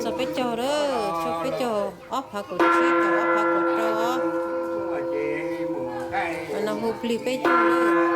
Txog peb caug lawm, txog peb caug ob phav kaum tsib, caum ob phav kaum rau. Mas no hu plig peb caug lawm.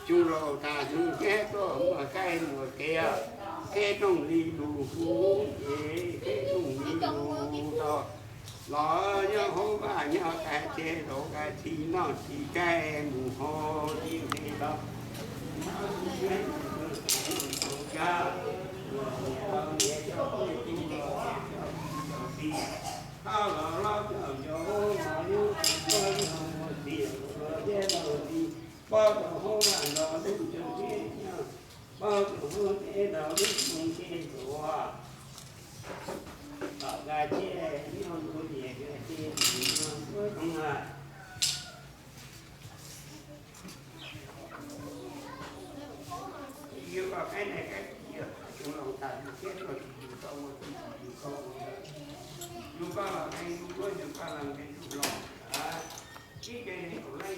Xyoo laus tas xyoo tshiab tuaj muaj qaib muaj qe, qheb rooj li lus hu ces qheb rooj li lus tau. Los nyob hauv vaj nyob qab tsev, rau qab txhij noj tsis kaij mus hauv tib nqe los. Thab los los coj ncaus, pob rau hauv vaj nrog lub roob teb nyob, pob rau hauv teb nrog lub roob teb tuaj. Tom qab tsev nyob nruab niam qab tsev nyob nruab roob na. Yus koj qab ne qab tsis yog, yus los tas yus thiab tuaj tsis yus tau ua tsis yus koj ua. Yus koj los qee yus tuaj, yus koj los qee yus los. Ib ce ne kaum leej